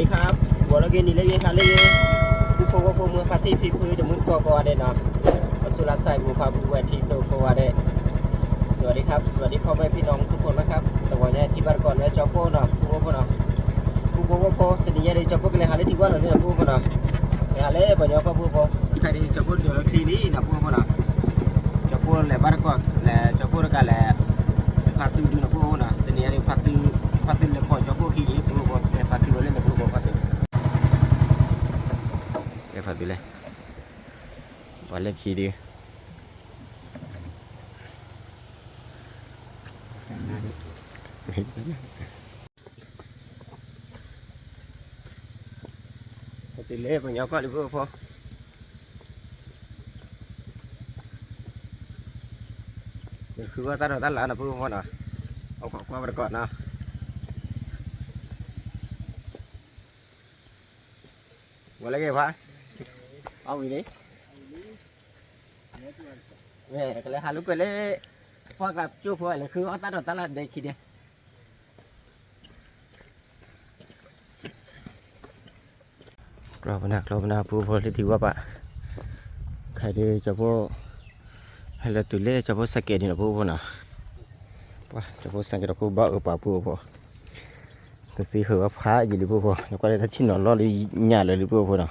สวัสดีครับ ဂီၤလၢအဂ့ၤ နံၤလၢအဂ့ၤ ဟါလၢအဂ့ၤ ပုၢ်ဖိဝဲၢ်ဖိ မုၢ်ဖါတံၢ်ဖံဖု တမုၢ်တကိးကိးဂၤဒဲးနီၤ, အဆိလါစဲး မိၢ်ပၢ်ပုၢ်ဝဲၢ်ထံသိးကိးဂၤဒဲး, สวัสดีครับ สวัสดีพ่อแม่พี่น้องทุกคนนะครับ တဂီၤညါထံၣ်ဘၣ်တကိးန့ၣ် ကၠီဖိနီၤ ပုၢ်ဖိဖိနီၤ, ပုၢ်ဖိဖိဖိ တနံၤညါဒီး ကၠီဖိကလဲၤဟးလၢထံဝၣ်လီၤန့ၣ် ပုၢ်ဖိဖိနီၤ, ကလဲၤဟးလၢပှၤကညီကီၢ် ပုၢ်ဖိဖိ, ခဲအံၤဒီး ကၠီဖိဒိးလၢချံလံနီၤ ပုၢ်ဖိဖိနီၤ ကၠီဖိလဲၤဘၣ်တကိး လဲၤ ကၠီဖိတကးလဲၣ်, ဖါသူဒုနီၤ ပုၢ်ဖိဖိနီၤ, တနံၤညါဒီး ဖါသူ ဖါသူလဲၤပိာ်ကၠီဖိခံယံၤ ပုၢ်ဖိဖိ, ဖါသူဝဲလၢန့ၣ် ပုၢ်ဖိဖိ ဖါသူ, ဖါသူလဲၤ, ပှၤလဲၤခံဒု ဖါသူလဲၤပှၤကညီကီၢ်လံ ပုၢ်ဖိဖိ, ဃုဝဲတၢ်ဒိးတၢ်လၣ်နီၤ ပုၢ်ဖိဖိနီၤ, အိၣ်ခိးကွၢ်ဘၣ်တကိးနီၤ, ဂီၤလၢအဂ့ၤဖါ, အဝံၤလံ, ကလဲၤဟးလိာ်ကွဲလၢ ပှၢ်ကျါကၠိဖိ လဲၤဃုအီၣ်တၢ်ဒိးတၢ်လၣ်ဒဲးခံဒဲး ကျီပနၢ် ကျီပနၢ် ပုၢ်ဖိလၢထံဝၣ်ပာ်, ခဲအံၤဒီး ကၠီဖိ ဟဲလီၤတုၤလၢကၠီဖိစဲးကဲးန့ၣ်လီၤ ပုၢ်ဖိနီၤ, ပှၤ ကၠီဖိစဲးကဲးဒီး ခိၣ်ဘၣ်အၢပာ် ပုၢ်ဖိ, တသ့ဃုာ်ဝဲဖးယံာ်လံ ပုၢ်ဖိ, နကွၢ်လၢတၢ်ဆ့ၣ်နီၤလီၢ်လၢညၣ်လၢာ်လံ ပုၢ်ဖိနီၤ.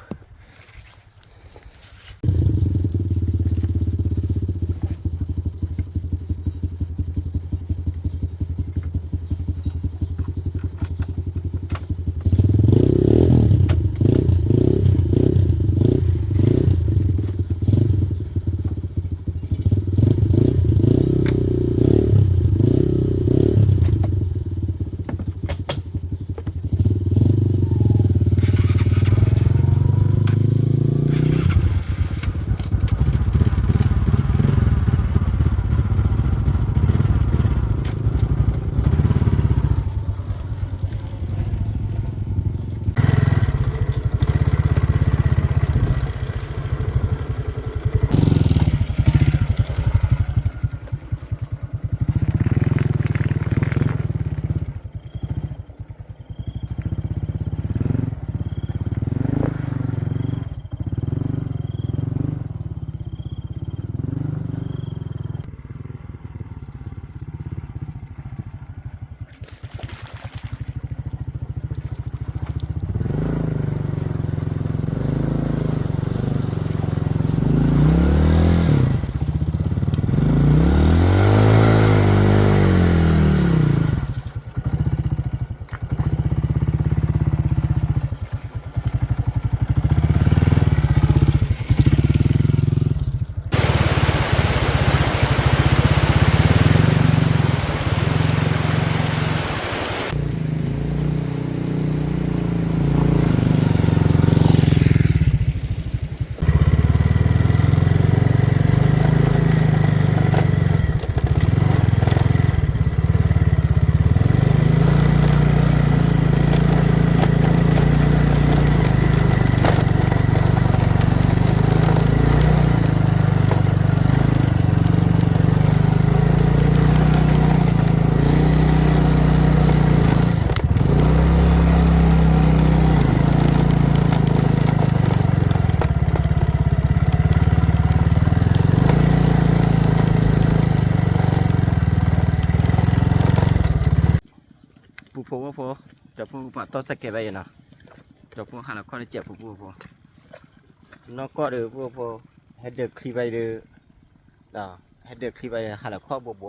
ပုၢ်ဖိဝဲၢ်ဖိ, ကၠီဖိပာ်တီၢ်စဲးကဲးဘၣ်အံၤနီၤ, ကၠီဖိဟးလီၤခီၣ်လၢကဲးဖိ ပုၢ်ဖိ, နီၢ်ကီၢ်ဒီး ပုၢ်ဖိ, ဟဲဒၢးချံဘၣ်အံၤဒီး, ဟဲဒၢးချံဘၣ်အံၤ ဟးလီၤခီၣ်ဘိးဘိးနီၤ ပုၢ်ဖိနီၤ, ဒီးချံ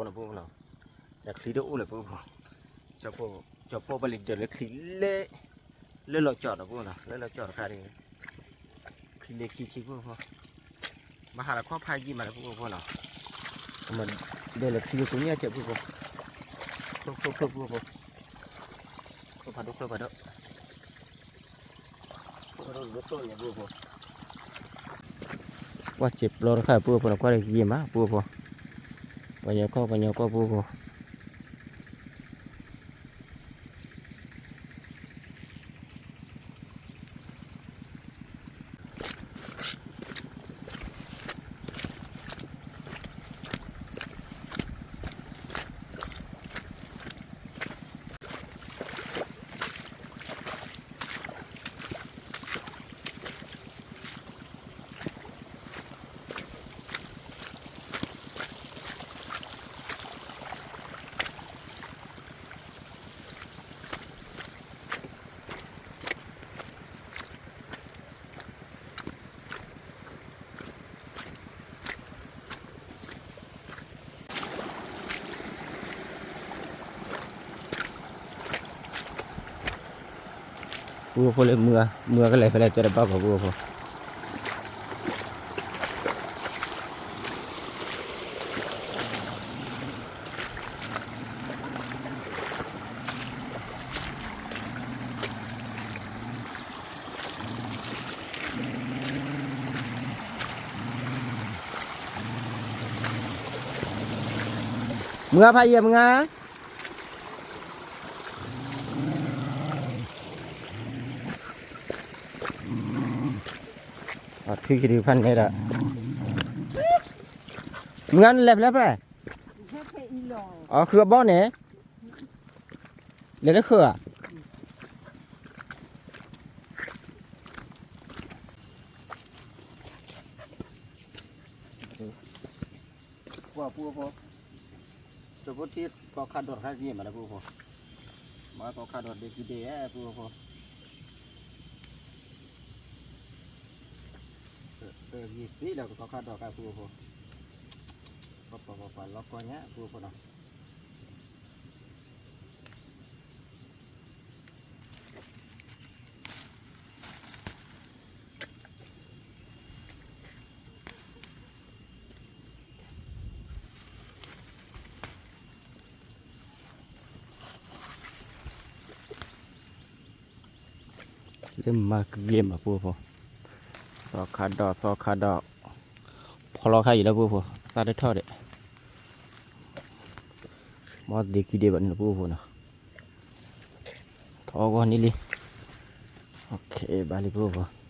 တအိၣ်လၢၤ ပုၢ်ဖိ, ကၠီဖိဘၣ်လံဒၢးလၢချံလၢ လၢလီၤကၠီၣ်နီၤ ပုၢ်ဖိနီၤ, လၢလီၤကၠီၣ်တခါဒီး ချံလၢခံဆံ ပုၢ်ဖိ, ဘၣ်ဟးလီၤခီၣ်ဖးယံာ်မးလၢ ပုၢ်ဖိနီၤ, ဒၢးလၢချံလၢကိးညါကဲး ပုၢ်ဖိ, ခိၣ်ခိၣ်ခိၣ် ပုၢ်ဖိ, ခိၣ်ဖးဒိၣ် ခိၣ်ဖးဒိၣ် ကွၢ်စဲးပျီတခါ ပုၢ်ဖိနီၤ, ကွၢ်ဒီးယံာ်မး ပုၢ်ဖိ, ပှၤကညီကီၢ် ပှၤကညီကီၢ် ပုၢ်ဖိ. ပုၢ်ဖိလၢမုၢ်ဧါ, မုၢ်ဧါကလဲၤဖဲလဲၣ်တဲတဘၣ်ဘၣ်ပုၢ်ဖိ. မုၢ်ဧါဖးယံာ်မုၢ်ဧါ. အီ ထွံၣ်ခံဒုဖးနဲဒၣ်, မုၢ်ဧါနလဲၤဖဲလဲၣ်ဖဲလဲၣ်, အီ ဃုအဘီန့ၣ်, လဲၤလၢဃုဧါ. ကွၢ်ပုၢ်ဖိ, ကၠိဖိထံသီခါဒီးတခါက့ၤမးလၢပုၢ်ဖိ, မၤသီခါဒီးဒ့ခံဒ့ဧါပုၢ်ဖိ, ဂ့ၤသ့လၢကသီခါဒီးခါပုၢ်ဖိ, ပပပပလီၤကီညါပုၢ်ဖိနီၤ. လၢမၤကဂ့ၤမးပုၢ်ဖိ, သီခါဒီးသီခါဒီး, ဖီလီၤခါအံၤလၢပုၢ်ဖိ, သၣ်တထီၣ်ဒံး, မ့ၢ်ဒ့ခံဒ့ဘၣ်န့ၣ်လီၤပုၢ်ဖိနီၤ, ထီၣ်ဂီၤန့ၣ်လံ, ဘၣ်လံပုၢ်ဖိ.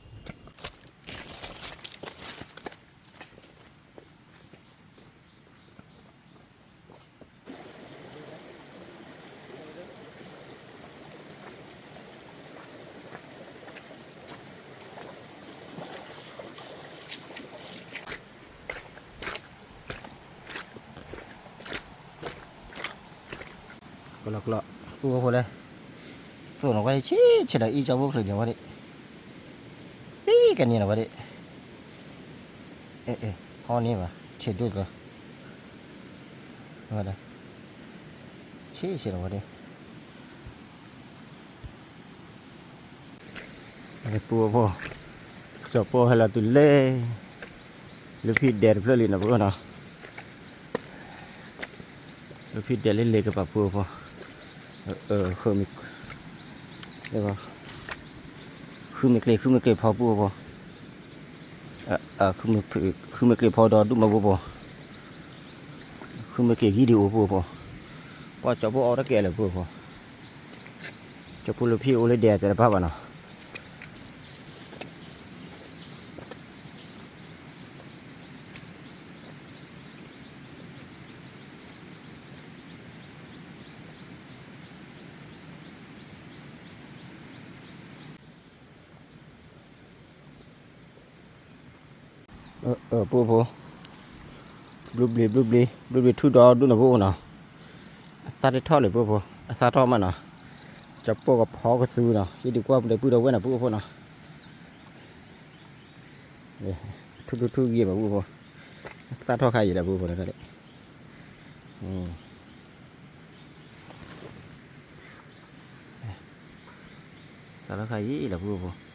ကလီကလီ, ပုၢ်ဖိလဲၣ်, သိၣ်နီၤဝဲဒၣ်ဆံးဆံးဒီးအံၤကၠီဘိချုးန့ၣ်ဝဲဒၣ်, ပံကန့ၣ်နီၤဝဲဒၣ်, အဲ အဲ ဟီန့ၣ်ဘၣ် ဆံးဒိၣ်လီၤ, ဝဲဒၣ်, ဆံးဆံးဒီးဝဲဒၣ်. ပုၢ်ဖိ, ကၠီပိၢ်ဟဲလီၤတုၤလၢ လၢဖံဒဲးတဖျၢၣ်လံနီၤပုၢ်နီၤ, လၢဖံဒဲးလၢလ့ကပၤပုၢ်ဖိ, ဃုမ့ၢ်ကျ့ၤ ဃုမ့ၢ်ကျ့ၤဖီပုၢ်ဖိ, ဃုမ့ၢ်ကျ့ၤဖီဒီးဒူၣ်မးပုၢ်ဖိ, ဃုမ့ၢ်ကျ့ၤဟံၣ်ဒံးအိၣ်ပုၢ်ဖိ, ပှၤကၠီပိၢ်အီၣ်တကဲလၢပုၢ်ဖိ. ကၠီပိၢ်လၢဖံအိၣ်လၢဒဲးတဲတဘၣ်ဘၣ်နီၤ. ပုၢ်ဖိ, ဘျုးဘျီ ဘျုးဘျီ ဘျုးဘျီထူဒီဒူၣ်နီၤပုၢ်ဖိနီၤ, အသၣ်တထီၣ်လၢပုၢ်ဖိ, အသၣ်ထီၣ်မးနီၤ, ကၠီပိၢ်ကဖီကသူနီၤ, ဟံၣ်ဒုးကွၢ်ပူၤဒီးပုၢ်ဒီးဝဲၢ်နီၤပုၢ်ဖိနီၤ. ထူထူထူဂ့ၤဘၣ်ပုၢ်ဖိ, သၣ်ထီၣ်ခါအံၤဒီးပုၢ်ဖိန့ၣ်, သၣ်ထီၣ်ခါအံၤလီၤပုၢ်ဖိ.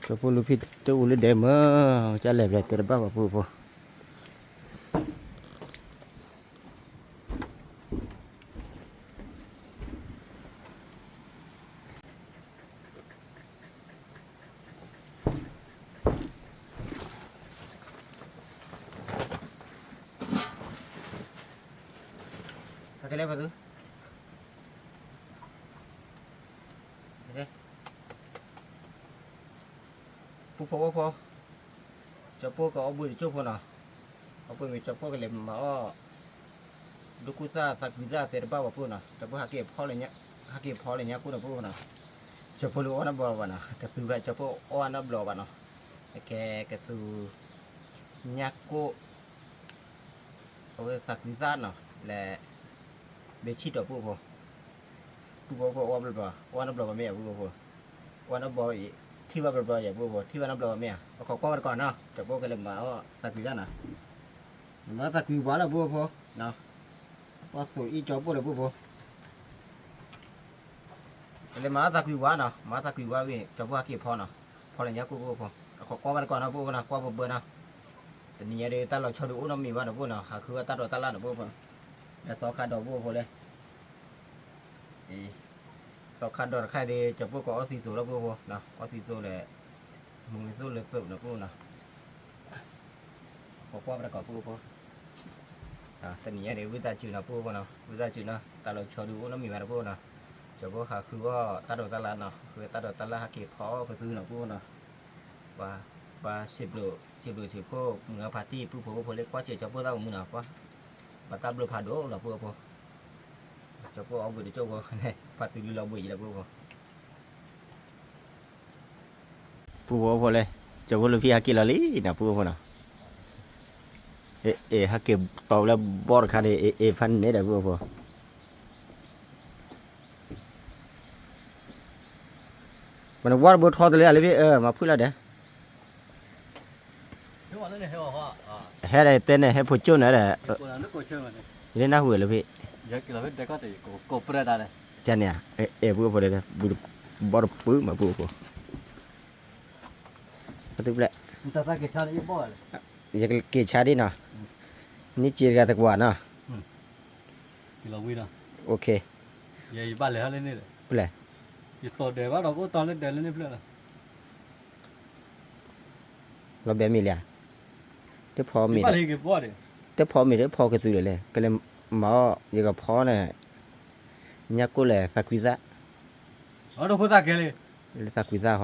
ကၠီပိၢ်လၢဖံတအိၣ်လၢဒဲးမး, ကလဲၤဘျဲတဲတဘၣ်ဘၣ်ပုၢ်ဖိ. ပုၢ်ဖိဝဲၢ်ဖိ, ကၠီပိၢ်ကအီၣ်ဘှံးတကၠိၢ်ဖိနီၤ, အီၣ်ဘှံးမ့ၢ်ကၠီပိၢ်ကလဲၤမၤအီၣ် ဒိၣ်ကူၣ်သၣ်သးကွံသၣ်သဲတဘၣ်ဘၣ်ပုၢ်နီၤ, ကၠီပိၢ်ဟးက့ၤဖီလၢညါ, ဟးက့ၤဖီလၢညါကိၣ်နီၤပုၢ်နီၤ, ကၠီပိၢ်လၢအီၣ်နီတဘျီဘၣ်နီၤ, ကသူဘၣ်ကၠီပိၢ်အီၣ်နီတဘျီဘၣ်နီၤ, ကဲကသူ ညါကိၣ် အဝဲသးကွံသၣ်နီၤ, လဲၤ ဘဲဆံၣ်တီၤပုၢ်ဖိ, ပုၢ်ဖိဖိအီၣ်ဘျီဘျီ, အီၣ်နီတဘျီဘၣ်မ့ၢ်အပုၢ်ဖိ, အီၣ်နီတဘျီအံၤ, ထဲ ထံၣ်ဘၣ်ဘျီဘျီယဲၢ်ပူဖိ ထံၣ်ဘၣ်နီတဘျီဘၣ်မ့ၢ်ဧါ, ပခိးကွၢ်ဘၣ်တကီးနီၤ, ကၠီပိၢ်ကလဲၤမၤအီၣ်သးကွံသၣ်နီၤ, မၤသးကွံဝါလီၤပူဖိ, ပှၤသိးအံၣ်ကၠီပိၢ်လၢပူဖိ, ကလဲၤမၤအီၣ်သးကွံဝါနီၤ, မၤသးကွံဝါဝံၤ ကၠီပိၢ်ဟဲက့ၤဖီနီၤ, ဖီလၢညါကိၢ်ပူဖိ, ပခိးကွၢ်ဘၣ်တကီးနီၤပူဖိနီၤ, ကွၢ်ဘၣ်ဘၢနီၤ, တနံၤညါဒီးတၢ်လီၤဆီဒုးအိၣ်နီတမံၤဘၣ်နီၤပူနီၤ, ဟးဃုဝဲတၢ်ဒိးတၢ်လၣ်နီၤပူဖိ, ဒီးသီခါဒီးပူဖိလဲၣ် သီခါဒီးတခါဒီး ကၠီပိၢ်ကိးအီသံးသိးလီၤပူဖိ, အီသံးသိးဒီး မုၢ်သိၣ်လၢသိးနီၤပူနီၤ, ပခိးကွၢ်ဘၣ်တကီးပူဖိ, တနံၤညါဒီး ဝံသးစူၤနီၤပူဖိနီၤ, ဝံသးစူၤနီၤ, တၢ်လီၤဆီဒုးအိၣ်နီတမံၤဘၣ်နီၤပူနီၤ, ကၠီပိၢ်ဟးဃုအီၣ်တၢ်ဒိးတၢ်လၣ်နီၤ, ဃုတၢ်ဒိးတၢ်လၣ်ဟဲက့ၤဖီအီၣ်ကသုနီၤပူနီၤ, ပှၤ ပှၤစံးဘျုး စံးဘျုးစံးဖှိၣ် မုၢ်ဂၤဖါတံၢ် ပုၢ်ဖိဝဲၢ်ဖိလၢကွၢ်စဲးကၠီပိၢ်သၣ်ကမုာ်နီၤ, ပှၤ ပှၤတၢ်ဘျုးဖးဒိၣ်လီၤပူဖိ, ကၠီပိၢ်အီၣ်ဘှံးတကၠိၢ်ဖိ ပှၤသုးလုလီၤဘှံးယံၤလီၤပူဖိ ပူဖိအိၣ်ဖိလဲၣ်, ကၠီဖိလူၤဖံဟဲက့ၤလီၤလံနီၤ ပူဖိနီၤ, အ့ၣ် ဟဲက့ၤတီလၢဘီၣ်တခါန့ၣ် အ့ၣ် အ့ၣ် ဖးန့ၣ်ဒီးပူဖိ, မ့ၢ်နဝါတဘိထီတလၢလၢဖံ မၤဖုၣ်လီၤဒီး ဟဲဒီးတဲန့ၣ် ဟဲဖိကၠိၣ်န့ၣ်ဒီး ယလၢနၢ်ဟူလၢဖံ ကန့ၣ် အဲၣ် ပူဖိဒီး ဘီၣ်တပူမးပူဖိ သုပျဲၢ် ယကက့ၤဆါဒ်နီၤ န့ၣ်စ့တဂၤသကွၢ်နီၤ ပျဲၢ် လီၤဘဲမ့ၢ်လံဧါ တဖီမ့ၢ်တဖီကသုးလဲၣ်လဲၣ် ကလဲၤမၤအီၣ် ယကဖီန့ၣ် ညၣ်ကိၢ်လဲၣ်သးကွံသၣ် လၢသးကွံသၣ်ဟီ ဖီဘၣ်လီ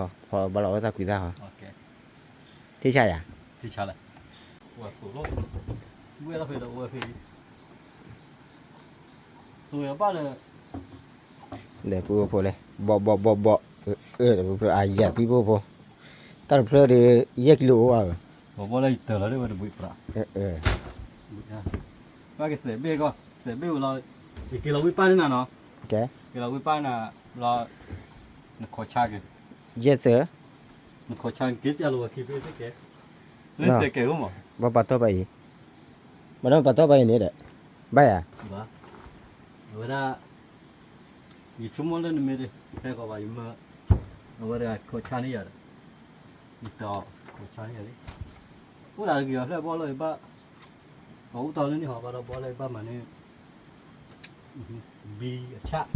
ၤဝဲသးကွံသၣ်ဟီ ထံၣ်ဆါယၤ ဒီးပူဖိလဲၣ် ဘီၣ်ဘီၣ်ဘီၣ်ဘီၣ် အယၤသံပူဖိ တၢ်တဖျၢၣ်ဒီး ယဲၢ်ကံလိအိၣ်ဧါ ဘီၣ်လၢယတၢၤလီၤဝဲတဘှံးပြး ဘၣ်က့ၤသဲးဘ့ၣ်ကီၢ် သဲးဘ့ၣ်ဝဲလီၤ ယက့ၤလီၤဝံပၢ်န့ၣ်နၤနီၤ က့ၤလီၤဝံပၢ်နၤလီၤ နခိးဆါက့ၤ ယဲၢ်သၢ နခိးဆါက့ၤပျဲလိာ်ဝဲခံဖဲသ့ကဲ လၢသဲးကဲၤအိၣ်မး ဘၣ်ပာ်တီၢ်ပာ်အံၤ ဘၣ်ဒီးပာ်တီၢ်ပာ်အံၤန့ၣ်ဒီး ဘၣ်ယၤ အဝဲဒၣ် ယဆိကမိၣ်လၢနမ့ၢ်တဟဲကီးဘၣ် ယမၢ အဝဲတဂၤခိးဆါန့ၢ်ယၤဒီး ယတီခိးဆါန့ၢ်ယၤလံ အိၣ်ဒၣ်တဂ့ၤအီၤဖျဲၣ်ဘီၣ်လီၤ ယဘၣ် အအိၣ်တီလၢန့ၣ်ဟီဘၣ်ဒီးဘီၣ်လီၤ ယဘၣ်မၤန့ၢ် ဘံအဆၣ်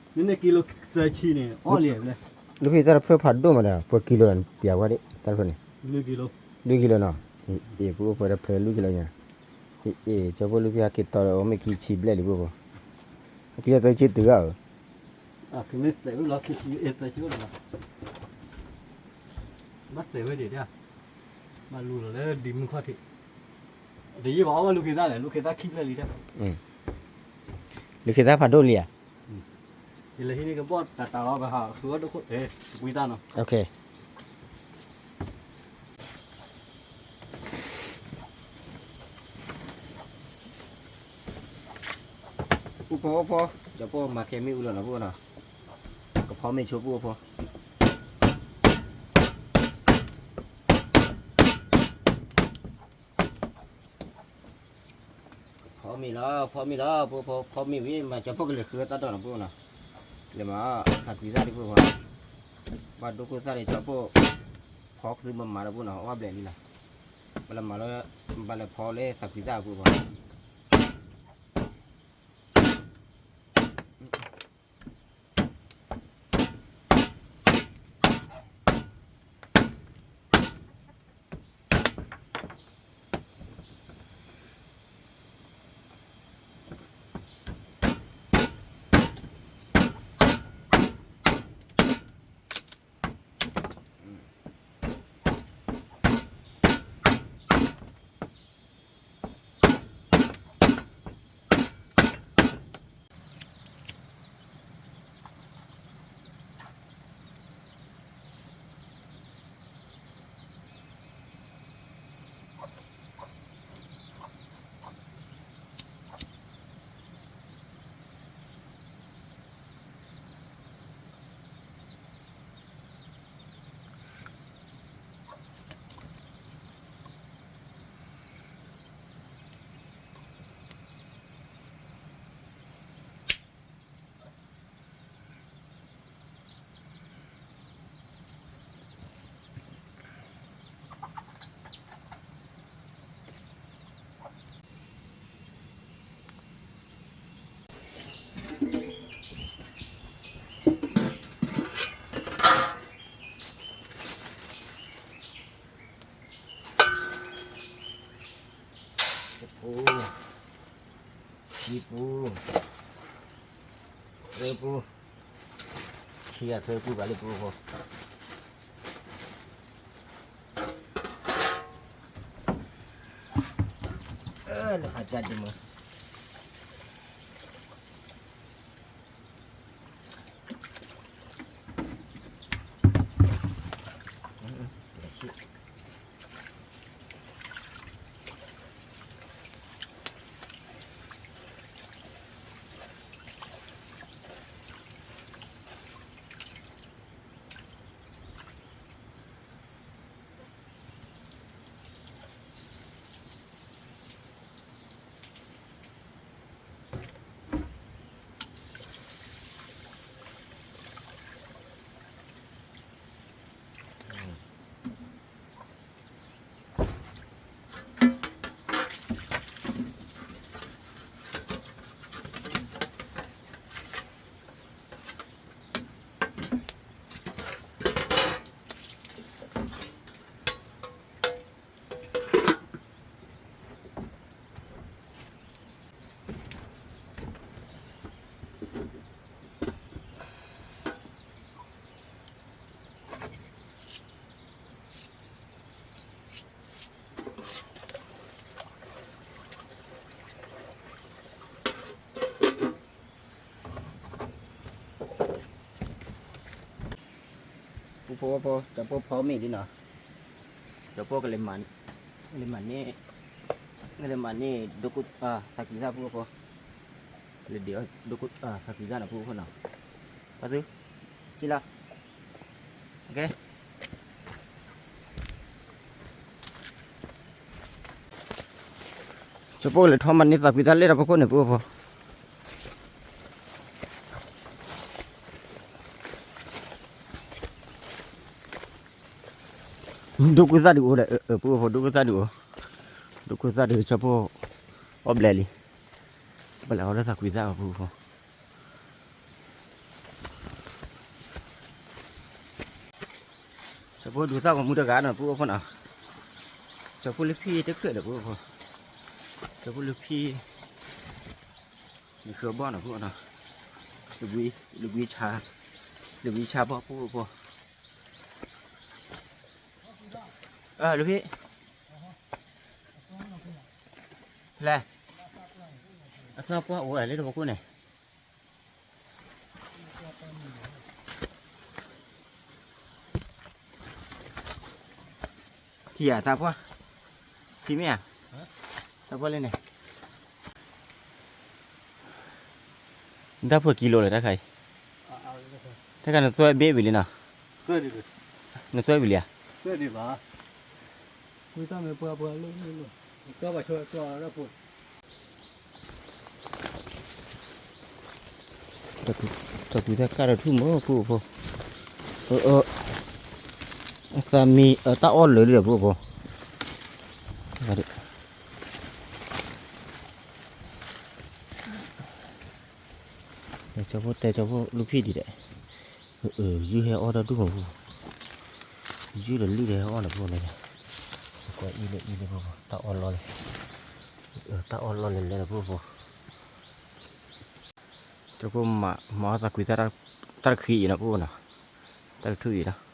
နန့ၢ်ကံလိသၢဆံန့ၣ် အီၣ်လံလဲၣ် လၢဖံတၢ်တဖျၢၣ်ဖးဒိၣ်မးဒီး ပှဲၤကံလိဒီး ပျဲဝဲဒၣ် တၢ်တဖျၢၣ်န့ၣ် လွံၢ်ကံလိ လွံၢ်ကံလိနီၤ အ့ၣ် ပူဖိတဖျၢၣ်လွံၢ်ကံလိညါ အ့ၣ် ကၠီဖိလၢဖံဟဲက့ၤတီဒီး အီၣ်မ့ၢ်ခံဆံဘျဲၣ်လံပူဖိ ကံလိသၢဆံတုၤဧါ မ့ၢ်သဲးဝဲလီၤ ခံဆံ အ့ၣ် သၢဆံအိၣ်ဒီးလီၤ ဘၣ်သဲးဝဲဒၣ် ဘၣ်လူလီၤလၢဒံမုၢ်ခီၣ်ထံး တယံာ်ဘၣ်အီၣ်ဘၣ်လူၤခ့သၣ်လဲၣ် လူၤခ့သၣ်ခံဖျၢၣ်လံတၢ် လူၤခ့သၣ်ဖးဒိၣ်လံဧါ ယလဲၤဟံးန့ၢ်ကဘီၣ်တၢ်တၢ်လီၤ ပဟးဃုအီၣ်ဒိၣ်ခိၣ်တဲ တပှံသၣ်နီၤ အိၣ်ဖိအိၣ်ဖိ ကၠီဖိမၤခဲမ့ၣ်အူလီၤနီၤ ပူဖိနီၤ ကဖီမ့ၢ်ဆိပူဖိ ဖီမ့ၢ်လီၤ ဖီမ့ၢ်လီၤ ပူဖိ ဖီမ့ၢ်ဝံၤ မ့ၢ်ကၠီဖိကလဲၤဃုတၢ်ဒိးနီၤ ပူဖိနီၤ လဲၤမၤသးကွံသၣ်ဒံး ပူဖိ ဘၣ်ဒိခိၣ်သၣ်ဒီး ကၠီဖိ ဖီကသုမၤမၤလီၤ ပူဖိနီၤ ဝဲဘျဲၣ်လံနီၤ ဘၣ်လဲၤမၤလီၤ ဘၣ်လဲၤဖီလၢသးကွံသၣ် ပူဖိ အိၣ်, ခံဂၤထွဲပုၢ်ဘၣ်လၢပုၢ်ဖိ, လၢဖးကၢ်ဒံးမး, ပုၢ်ဖိဝဲၢ်ဖိ ကၠီၤဖိဖီမ့ၢ်လံနီၤ, ကၠီၤဖိကလဲၤမၤ, ကလဲၤမၤန့ၢ်, ကလဲၤမၤန့ၢ် ဒိၣ်ကူၣ်သၣ်ကွံသၣ် ပုၢ်ဖိ, ကလဲၤဒုးအီၣ် ဒိၣ်ကူၣ်သၣ်ကွံသၣ်နီၤ ပုၢ်ဖိနီၤ, ပှၤသု, ကံလီၤ, ကၠီၤဖိကလဲၤထီၣ်မၤန့ၢ်သၣ်ကွံသၣ်လဲၣ်ဒီး ပခိၣ်န့ၣ် ပုၢ်ဖိ, ဒိၣ်ကူၣ်သၣ်ဒုးအိၣ်ဒီး ပုၢ်ဖိ ဒိၣ်ကူၣ်သၣ်ဒုးအိၣ်, ဒိၣ်ကူၣ်သၣ်ဒုး ကၠီၤဖိ, အီၣ်ဘျဲၣ်လံ, ပလဲၤအီၣ်လၢသၣ်ကွံသၣ်ဘၣ် ပုၢ်ဖိ ကၠီၤဖိဒုးသၣ်ဂီၤမူတဂၤနီၤ ပုၢ်ဖိနီၤ, ကၠီၤဖိလၢဖံတချုးဒီး ပုၢ်ဖိ, ကၠီၤဖိလၢဖံ, နဃုအဘီၣ်နီၤ ပုၢ်ဖိနီၤ, လဘှံဆါ, လဘှံဆါဘီၣ် ပုၢ်ဖိ, လၢဖံ, ဖဲလဲၣ်, အဖျၢၣ်ပှၢ်အိၣ်ဝဲလၢတပခိၣ်န့ၣ် ထံၣ်ဧါ တၢ်ပှၢ်, ထံၣ်မ့ၢ်ဧါ, တၢ်ပှၢ်လၢန့ၣ်, တၢ်ပှၢ်ကံလိလၢ တၢ်ခါအံၤ, တၢ်ခါနသွဲၣ်ဘ့ၣ်ဝံၤလံနီၤ, နသွဲၣ်ဝံၤလံဧါ, တၢ်ကွံသၣ်ကၢ်ဒီးထူၣ်မး ပုၢ်ဖိ, အသးမံ တၢ်အီၣ်လၢာ်လံဒီး ပုၢ်ဖိ, ကၠီၤဖိတဲကၠီၤဖိလူၤဖံဒံးဒဲး, ယုၢ်ဟဲအီၣ်တၢ်ဒူၣ်မး ပုၢ်ဖိ, ယုၢ်ဒီးလုၢ်ဒီးဟဲအီၣ်န့ၣ် ပုၢ်ဖိန့ၣ်, ကွၢ်အံၤလၢအံၤလၢ ပုၢ်ဖိ တၢ်အီၣ်လီၤလံ, တၢ်အီၣ်လီၤလဲၤလဲၤဒီး ပုၢ်ဖိ ကၠီၤဖိမၤအီၣ်သးကွံသၣ် တၢ်တခုအံၤနီၤ ပုၢ်ဖိနီၤ, တၢ်တထူၣ်အံၤနီၤ.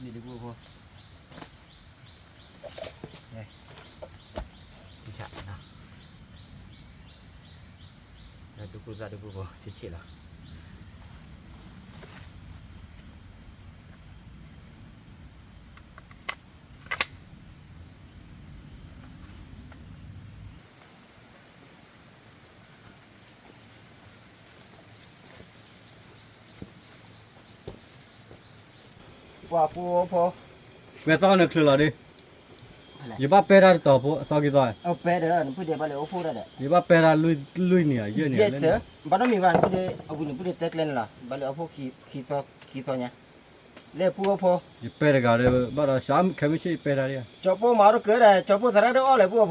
မ့ၢ်ဒုးဖိဖိ, ဒုးကူသၣ်ဒုးဖိဖိ ဆံးဆံးလီၤ. က ပှၤဖိအိၣ်ဖိ, ကွဲးသီနချုးလီၤဒုး, ယဘၣ်ပဲတၢ်တတီၤဖိ သီက့ၤသီ, ပဲဒီးနဖုဒဲးဘၣ်လဲၤအိၣ်ဖိတၢ်ဒီး, ယဘၣ်ပဲတၢ်လွံၢ်နံၣ်ဧါ ယဲၢ်နံၣ်ဧါ, ဘၣ်နီတမံၤဘၣ်, နဖုဒဲးအဝံၤနဖုဒဲးတဲကျဲန့ၣ်လီၤ, ဘၣ်လဲၤအိၣ်ဖိခံသီညါ, လၢပှၤအိၣ်ဖိ, ယပဲတဂၤဒီး ဘၣ်ဒီးစးခဲမုၢ်ဆ့ၣ်ယပဲတၢ်ဒံးဧါ, ကၠီၤပိၢ်မၤအီၣ်တကၢဒီး ကၠီၤပိၢ်သရၣ်ဒိၣ်အီၣ်လဲၣ်ပှၤအိၣ်ဖိ,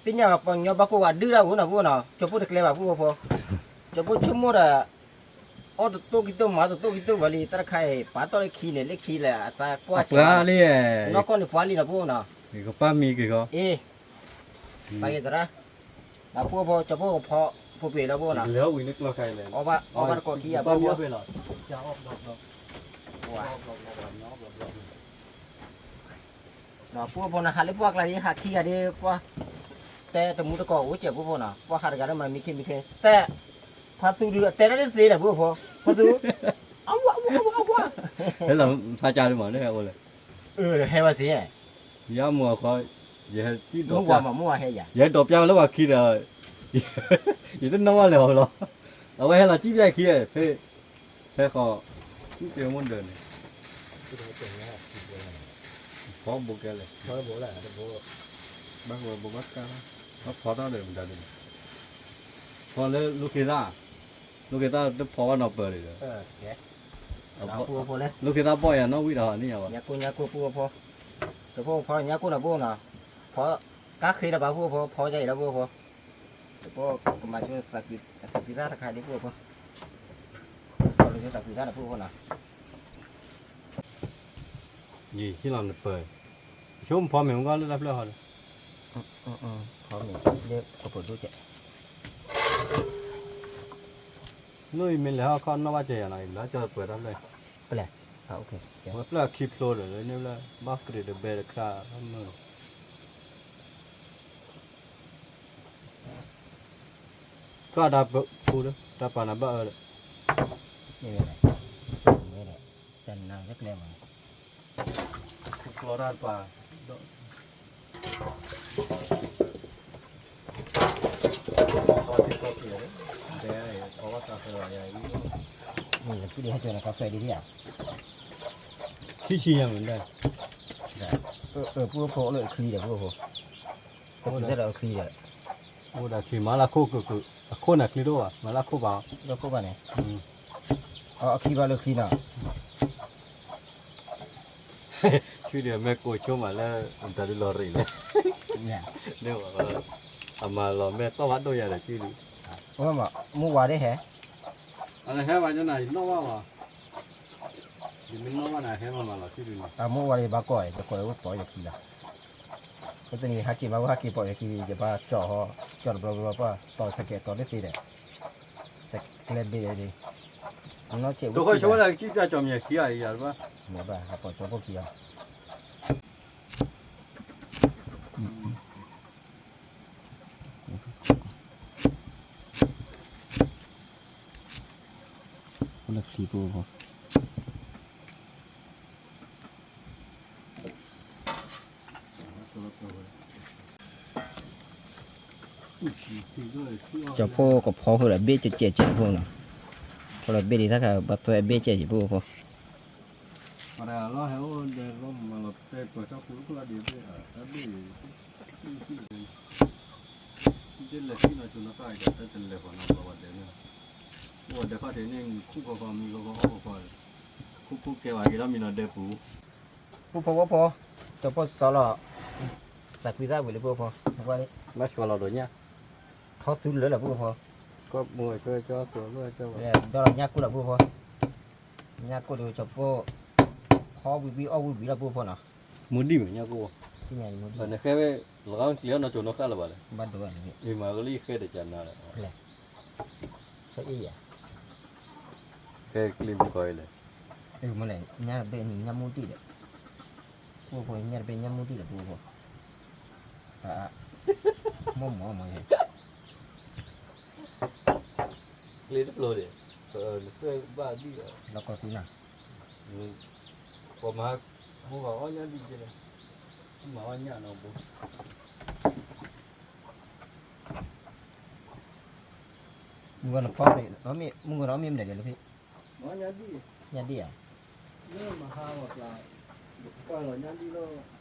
သ့ၣ်ညါဘၣ်ပှၤကညီဘၣ်ကိးဂၤဒုၣ်တၢ်ဧိၤနီၤပှၤအိၣ်နီၤ, ကၠီၤပိၢ်တကျဲဘၣ်ပှၤအိၣ်ဖိ, ကၠီၤပိၢ်ဆိကမိၣ်ဒီး အီၣ်တတိၢ်ကံတိၢ်မၤတတိၢ်ကံတိၢ်ဝဲလံ တၢ်တခါအံၤ ပာ်တီၢ်လၢခံန့ၣ် လၢခံလဲၣ် အတၢ်ကွၢ်စၢၤလံ, နီၢ်ကီၢ်န့ၣ်ပှၤလံနီၤပှၤအိၣ်နီၤ, ကပၢ်မံက့ၤဃီ, အ့, ပာ်က့ၤသရၣ်, ဒီးပှၤအိၣ်ဖိ ကၠီၤပိၢ်ကဖီ ဖိပ့ၤလီၤပှၤအိၣ်နီၤ, အီၣ်ဘၣ်တကိးခံဂၤပှၤအိၣ်ဖိ ဒီးပှၤအိၣ်ဖိန့ၣ် ဟးလၢပှၤကျါဒ် ဟးခံဂၤဒ်ပှၤ, တဲတမူတကိးအိၣ်စဲးပှၤအိၣ်ဖိနီၤ, ပှၤဟးတဂၤဒီးမၤမံခ့မံခ့, တဲ, ဖါသူဒုး အတဲတၢ်တသ့ဒီးပှၤအိၣ်ဖိ, ဖါသူ, အဝါ, အဝါ, အဝါ, အဝါ, ဟဲလီၤဖးကၢ်ဒ်မးန့ၣ် ဟဲအိၣ်လဲၣ်, ဟဲဘၣ်စ့, ယမိၢ်အခီ, ယဟဲ, ယဟဲဒိးပျၢ်လၢပှၤခံဒီး, ယတနီၣ်ဘၣ်လၢၤအီၤလီၤ, အဝဲဟဲလီၤကံၣ်ပျၢ်ခံ, ဖဲ, ဖဲဃီ, ကံၣ်ပျၢ်မ့ၢ်ဒၢးန့ၣ်, ဖီဘိကဲလဲၣ်, ဘၣ်ဘိဘၣ်ကါ, ဘၣ်ဖီထီၣ်ဒီးမတၤဒ်လဲၣ်, ဖီလၢလိၤက့ၤသၣ်, လိၤက့ၤသၣ်တဖီဘၣ်နီၤပၢၢ်လံဒီး, လိၤက့ၤသၣ်ဘီၣ်ယၤနီၣ်ဝံၣ်ဒီးဟီန့ၣ်ယၤဘၣ်, ညါကိၢ်ညါကိၢ်ပှၤအိၣ်ဖိ, တဖိဖီညါကိၢ်နီၤပှၤနီၤ, ဖီ, ကါဃ့ဒီးပှၤပှၤအိၣ်ဖိ ဖီယါအံၤဒီးပှၤအိၣ်ဖိ, တဖိကမၤဆိသးကွံသးတခါဒ်ပှၤအိၣ်ဖိ, စီၤလိၤက့ၤသးကွံသးဒီးပှၤအိၣ်ဖိနီၤ ယဟံၣ်လီၤနပၢၤ, ဆိကမိၣ်ဖီမ့ၢ်မ့ၢ်ဂီၢ်လၢတၢ်ဖျၢၣ်ဟီဒီး, ဖီမ့ၢ်လၢကပၢၤဒိၣ်ကဲး, နအိၣ်အံၤမ့ၢ်လဲၤဟီၣ်ခီၣ်နီၣ်ဘၣ်ကဲယၤနီၤ, လၢကပၢၤတၢ်ဖျၢၣ်, ပလဲၣ်, ပှၤဖျၢၣ်ခံဖျိဒီးလၢန့ၣ်ဖျၢၣ် ဘၣ်ကြ့းတဘဲတခါ, ကၢ်တၢ်ပူၤလၢ တၢ်ပာ်နၤဘၣ်အၢဒီး, တၢ်နါကျဲမး, ကျီတၢ်ပာ်, ဒဲအီၤ အီဘၣ်တၢ်ဖဲလီၤယၤအံၤ, မ့ၢ်လၢပူၤဒံးဟဲကၠီၤနၤကါဖဲဒံးဧါ, ခံဆံညါမ့ၢ်ဒၣ်, ပှၤအိၣ်ဖိအိၣ်လၢအချံဒီး ပှၤအိၣ်ဖိ, ပှၤအိၣ်ဒီးအချံဒီး, အိၣ်ဒီးချံမၤလၢခိၣ်ကၢၢ်ကၢၢ်, အခိၣ်န့ၣ်ချံတအိၣ်ဘၣ် မၤလၢခိၣ်ဘၣ်, လၢခိၣ်ဘၣ်န့ၣ်, အခံဘၣ်လၢချံနီၤ ဆူဒံးမ့ၢ်ကိးဆိမးလၢ တၢ်ဒုးလီၤရံၣ်လဲၣ်, န့ၣ်, အမၤလီၤမ့ၢ်သီၣ်ဘၣ်ဒိၣ်ယၤဒီးကံၣ်ဒုး, မုၢ်ဝါဒ်ဟဲ, အဟဲဘၣ်ကနၣ် ယနီၣ်ဘၣ်ဘၣ်, ယမ့ၢ်နီၣ်ဘၣ်န့ၣ် အဟဲမၤမၤလီၤကံၣ်ဒုးန့ၣ်, အမုၢ်ဝါဒ်ယဘၣ်ကိး ယကိးဝဲတီၤယခံလီၤ, ပတနံၤဟဲက့ၤမး ဝဲဟဲက့ၤပိာ်ယခံ ယဘၣ်ကၠီၣ်ဟီ, ကၠီၣ်တဘျီဘျီပှၢ် တီၤစဲးကဲးတီၤတသ့ဒီး, စဲးကျဲဘ့ၣ်ဒ်, နီၢ်ဆဲးဝဲ ကံၣ်ပျၢ်ကၠီၤမ့ၢ်ခံဂၤအံၤယၤတဘၣ်, မ့ၢ်ဘၣ် ဟးပိာ်ကၠီၤဖိခံဂၤ အိၣ်လၢချံပူၤဖိ, ကၠီၤဖိကဖီဃုာ်ဒီးဘ့ၣ်ကဲးကဲးဖိနီၤ, ဖီလီၤဘ့ၣ်ဒ်တၢ်ခါ ဘၣ်သွဲဘ့ၣ်ကဲးကဲးဖိဖိ ပှၤတဂၤလီၤဟဲအိၣ်ဒဲးလီၤမၤလီၤတဲာ်ကွၢ်ကၠီၣ်ဖိတဖျၢၣ်ဒံးဘ့ၣ်, တၢ်ဘ့ၣ်အံၤ, ဒ်လဲၣ်ထံၣ်နီၤ ကၠိနီၤတၢ်အံၤဒီး တၢ်တလဲၤပှၤနီၤ ပှၤဝဲဒဲးန့ၣ်, အိၣ်ဝဲဒဲးခီၣ်ထံးန့ၣ် မံၤခူၣ်ခီခီ မံၤခီခီအီၣ်ခီခီ, ခူၣ်ခူၣ်ကဲဝဲက့ၤဒီးမံၤနီၤဒဲးပူၤ, ပှၤဖိပှၤဖိ, ကၠီၤဖိစီလီၤ, သးကွံသးဝံၤလၢပှၤဖိ, ဘၣ်ဆှီလီၤဒီးညၣ်, ထီသူလၢလၢပှၤဖိ, ကီၢ်မိၢ်ဆှၢကၠီၤကျိၤလၢကၠီၤ, ဒီးညၣ်ကိၢ်လၢပှၤဖိ ညၣ်ကိၢ်ဒီးကၠီၤဖိ, ဖီဝံၤဝံၤအီၣ်ဝံၤဝံၤလၢပှၤဖိနီၤ, မူဒံၣ်မ့ၢ်ညၣ်ကိၢ်, နဃဲဝဲ, လီၤဂာ်ကျံၤအီၣ်နီၢ်ကၠိနီၢ်ဃၣ်လၢၤဘၣ်လဲၣ်, ဘၣ်ဒိဘၣ်န့ၣ်, အ့ၣ်မၤကလံၢ်ဃဲတကနၤလဲၣ်, ဖဲအ့ၣ်ယၤ, ဃဲကျံၤမူကီၢ်အံၤလဲၣ်, မ့ၢ်လဲၣ်, ညၣ်တဘ့ၣ်ညၣ်မူတံၢ်ဒီး, ပှၤဖိညၣ်တဘ့ၣ်ညၣ်မူတံၢ်ဒီးပှၤဖိ, မိၢ်မိၢ်မိၢ်ယဲ ကျ့တဖျိဒီး, နသွဲၣ်ဘၣ်ဒံၣ်ဒီး, လီၤကီၢ်သံနၤ, ပှၤမၤ, မိၢ်ဂၤအီၣ်ညၣ်ဒံၣ်ကဲလဲၣ်, မၤအီၣ်ညၣ်နီၤဘိ, မုၢ်ဂီၤနဖီန့ၣ်, မုၢ်ဂီၤနအီၣ်မ့ၢ်မနုၤလဲၣ်လၢဖဲ, ညၣ်ဒံၣ်ဧါ, လၢမဟါလီၤကျါ, ပှၤလီၤညါဒ်လီၤ.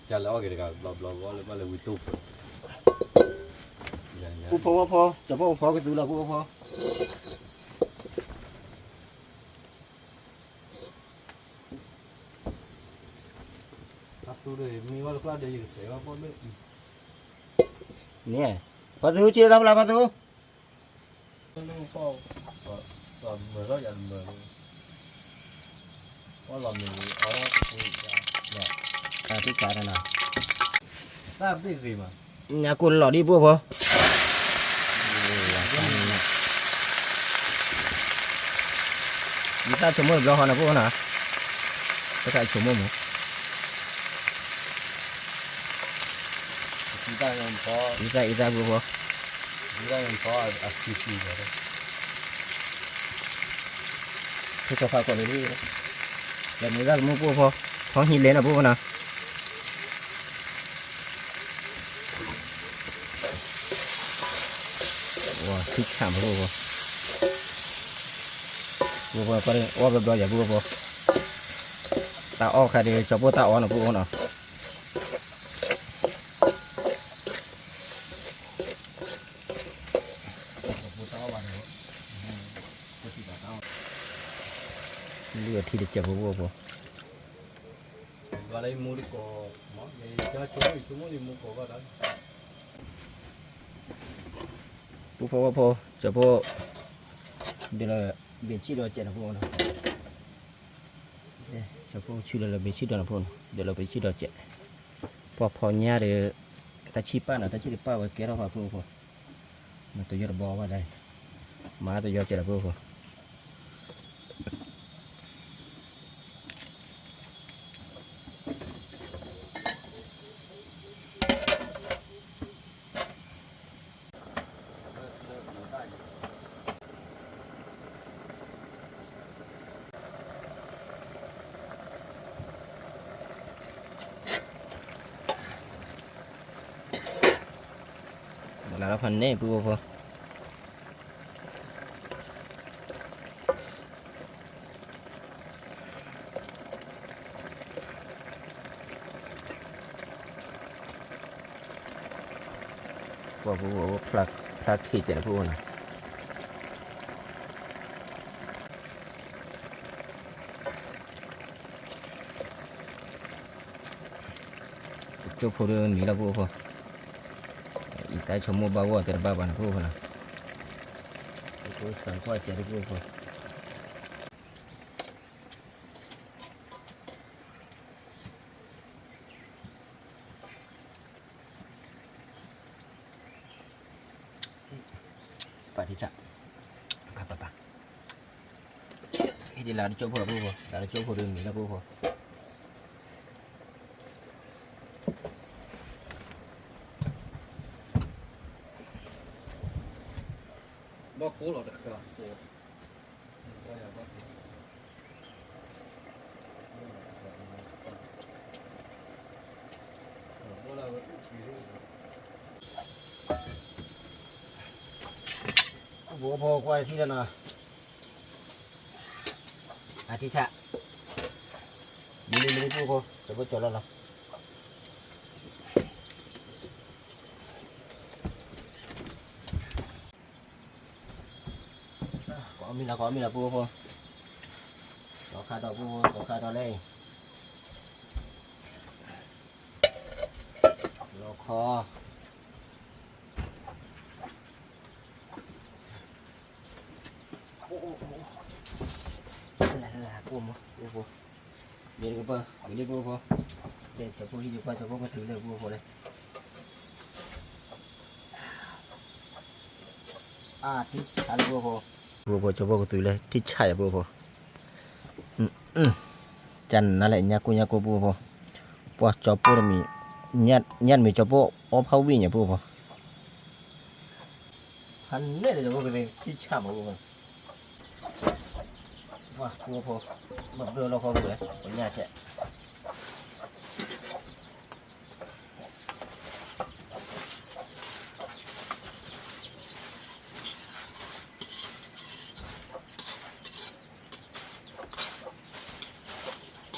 ကလဲၤအီၣ်က့ၤတဂၤဘျီဘျီဂီၢ်လၢဘၣ်လၢဝံတိၢ်ဖိ, ပူဖိဝဲဖိ, ကၠီဖိဖိကသူလီၤပူဖိ, ဖါသူဒီးမံဝဲလၢကျါဒီးယကတဲဝဲဖိဒီး, န့ၣ်, ဖါသူက့လၢတၢ်ဖျါဖါသူ တၢ်ဘ့ၣ်ဂ့ၤမး, ညါကိၢ်လီၤဒ်ပူဖိ, ယတၢ်ဆိကမိၣ်တဘျီဃီန့ၣ်ပူဖိနီၤ, တၢ်ဆိကမိၣ်မး, ယတၢ်အံၤတၢ်ပူဖိ ဖုကဖးကိးန့ၣ်, လဲၤမ့ၢ်တၢ်ကမူပူဖိ, ဖီဟံးလဲၤနီၤပူဖိနီၤ, ဝါ ထံဆၣ်မးပူဖိ, ပူဖိ အီၣ်ဘျီဘျီယၤပူဖိ, တၢ်အီၣ်ခါဒီး ကၠီဖိတၢ်အီၣ်နီၤပူဖိနီၤ. လုၢ်အထံတစဲးဖိဖိဖိ, ပူဖိဝဲဖိ, ကၠီဖိ, ဒ်လၢ ဘ့ၣ်ဆံၣ်ဒီးစဲးနီၤဖိနီၤ, ကၠီဖိဆူလၢလၢဘ့ၣ်ဆံၣ်ဒီးနီၤဖိနီၤ, ဒ်လၢဘ့ၣ်ဆံၣ်ဒီးစဲး, ပှၤဖီညါဒီး တၢ်ဆံၣ်ပၢ်နီၤ, တၢ်ဆံၣ်တပၢ်ဝဲကဲထီၣ်ဖးဖိဖိ, မ့ၢ်တယီတဘီဘၣ်ဒၣ်, မၤတယီစဲးလီၤဖိဖိ. လၢဖးန့ၣ်ပူဖိ, ပှၤဖိဖိ ဖျါခံစဲးလၢဖိဖိနီၤ. ကၠိဖိဒီးမံၤလီၤဖိဖိ, အံၤတၢ်ဆိကမိၣ်ဘၣ်ဂီၢ်တဲတဘၣ်ဘၣ်န့ၣ်ဖိဖိနီၤ, ဖိဖိစးကွၢ်ကဲးတဖိဖိ. ပာ်ထံဆး, ပာ်ပာ်ပာ်, ဟ့ၣ်ဒ်လၢတကၠိဖိလီၤဖိဖိ, လၢတကၠိဖိဒီးမံၤလီၤဖိဖိ. ဘၣ်ကိးလီၤတဃၣ်ဖိ. ဖိဖိကွၢ်ထံလီၤနီၤ, အထံဆး, မံၤလံမံၤလံဖိဖိ, တဘိကၠီလီၤလီၤ. ကိးမံၤလီၤ ကိးမံၤလီၤ ဖိဖိ. ခါဒီးပူဖိ ခါဒီးလဲၣ်, လီၤခီ, လၢ်လၢ် ပူဖိ, မ့ၢ်တကပၢၢ် မ့ၢ်လၢပူဖိ, တဲကၠီၤဖိဟံၣ်ဒံးကွၢ် ကၠီၤဖိကတုၤလၢပူဖိလဲၣ်, အါ ထံဆးလၢပူဖိ, ပူဖိ ကၠီၤဖိကတုၤလၢ ထံဆးယၤပူဖိ, ကနၤလဲၣ် ညါကိၢ်ညါကိၢ်ပူဖိ, ပှၤကၠီၤဖိတမံၤ, ညါတမံၤကၠီၤဖိအီဖးဝံၣ်ညါပူဖိ, ဖးနဲၣ်လၢကၠီၤဖိကတုၤ ထံဆးမးပူဖိ, ပှၤပူဖိ, ဘၣ်ဘျၢလီၤခီပူဝဲ ပညၣ်ဆဲး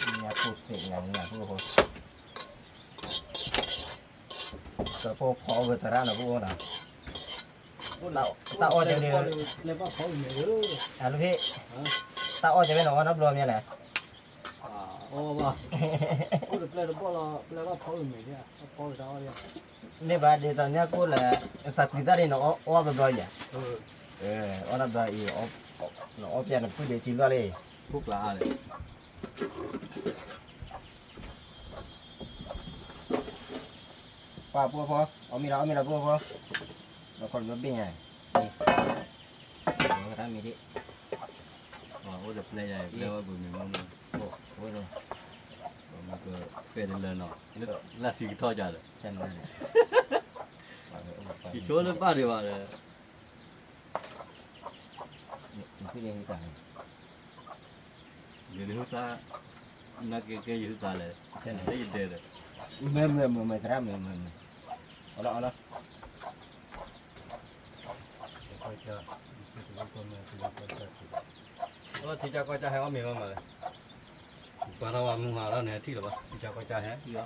ညၣ်ဖိသ့ၣ်ညါနၤဖိဖိ, ကၠီၤဖိဖီအီၣ်ဝဲသရၣ်နၤဖိဖိနီၤ, တၢ်အီၣ်ကဲန့ၣ်, အလၢဖဲ, တၢ်အီၣ်ကဲဖဲန့ၣ် အီၣ်နီတဘျီမ့ၢ်လဲၣ်, အီၣ်ဘၣ်, အိၣ်တပျဲၢ်တဘီၣ်လီၤ ပျဲၢ်ဘၣ်ဖီအံၤမ့ၢ်ဒ်, ဖီအံၤတၢ်အီၣ်ဒ်, မ့ၢ်ဘၣ်ဒ်သိးညါကိၢ်လၢ သးကွံသၣ်ဒ်န့ၣ် အီၣ်ဘျီဘျီယၤ, အီၣ်နီတဘျီအံၤ, နအီၣ်ပျဲၢ်နပုၢ်ဒ့ဆံးဘျီလံ, ပူကျါလံ ပှၤပူအဖီ, အီၣ်မ့ၤလီၤ အီၣ်မ့ၤလီၤပူအဖီ, လီၤခီလီၤဘ့ၣ်ညါ, တၢ်မ့ၤဒ်, အိၣ်ဒီးပျဲၢ်ယၤ ပျဲၢ်ဝဲပူၤမ့ၤမ့ၢ်, အိၣ်ဒီး, ပှၤမ့ၢ်ကဖဲတလၢနီၤ, လၢထံကထီၣ်ကဒီး, ယဆိလၢဘၣ်ဒံးဘၣ်ဒီး ယဟုသး, နကဲကဲယဟုသးလဲၣ်, ယတဲဒီး, မ့ၢ်မ့ၢ်မ့ၢ်မ့ၢ်သရၣ်မ့ၢ်မ့ၢ်မ့ၢ်, အီၣ်လီၤအီၣ်လီၤ, ထံကီၢ်ကၢ်ဟဲအီၣ်မ့ၤမ့ၢ်မ့ၢ်လဲၣ်, ပှၤထီၣ်ဝဲမုၢ်ဟါလီၤန့ၣ် ထံၣ်လီၤဘၣ်, ထံကီၢ်ကၢ်ဟဲ, ထံလီၤ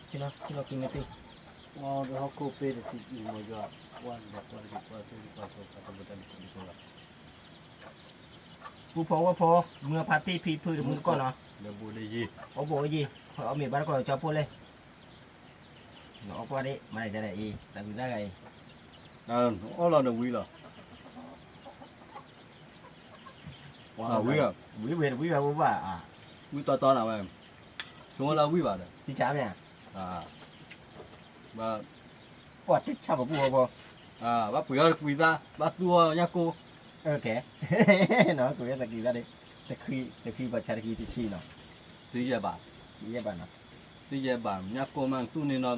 ထံလီၤကံမ့ၢ်သ့, အီၣ်ဒီးဟီၣ်ခိၣ်ပ့တထံၣ်မ့ၢ်ယွၤ, ကွၢ်ဒီးကွၢ်တက့ၢ်ကွၢ်တက့ၢ်ကွၢ်တက့ၢ်ကွၢ်တက့ၢ်ကွၢ်တက့ၢ် ပူဖိဝဲဖိ, မုၢ်ဖါတံၢ်ဖံဖုတမုၢ်တကီၢ်နီၤ, အီၣ်ဘိးအယံၤ, အီၣ်ဘိးအယံၤ, အီၣ်မ့ၤဘၣ်တကီၢ်ကၠီဖိလဲၣ်, နအီၣ်ကွၢ်ဒ့ၣ် မၤဒ်လဲၣ်အံၤ တၢ်ဝံသၣ်ဂၤအံၤ, အီၣ်လီၤနဝံလီၤ, ဝံဝံဝံဝံဘၣ်, ဝံတီတီနၤဝဲ, ဆိလၢဝံဘၣ်ဒီး, တံၢ်ဆါမ့ၢ်ဧါ, ပှၤတံၢ်ဆါပှၤပူဖိဖိ, ဘၣ်ပှ့ၤအီၣ်တကွံသၣ် ဘၣ်သူၣ်အီၣ်ညၣ်ကိၢ်, ကဲ, နက့ၤသးက့ၤသၣ်ဒ့ၣ်, တခွံပှၤဆါတခွံတဆံနီၤ, သယဲၢ်ဘၣ်, သယဲၢ်ဘၣ်နီၤ, သယဲၢ်ဘၣ် ညၣ်ကိၢ်မး နသူၣ်န့ၢ်နီၤ,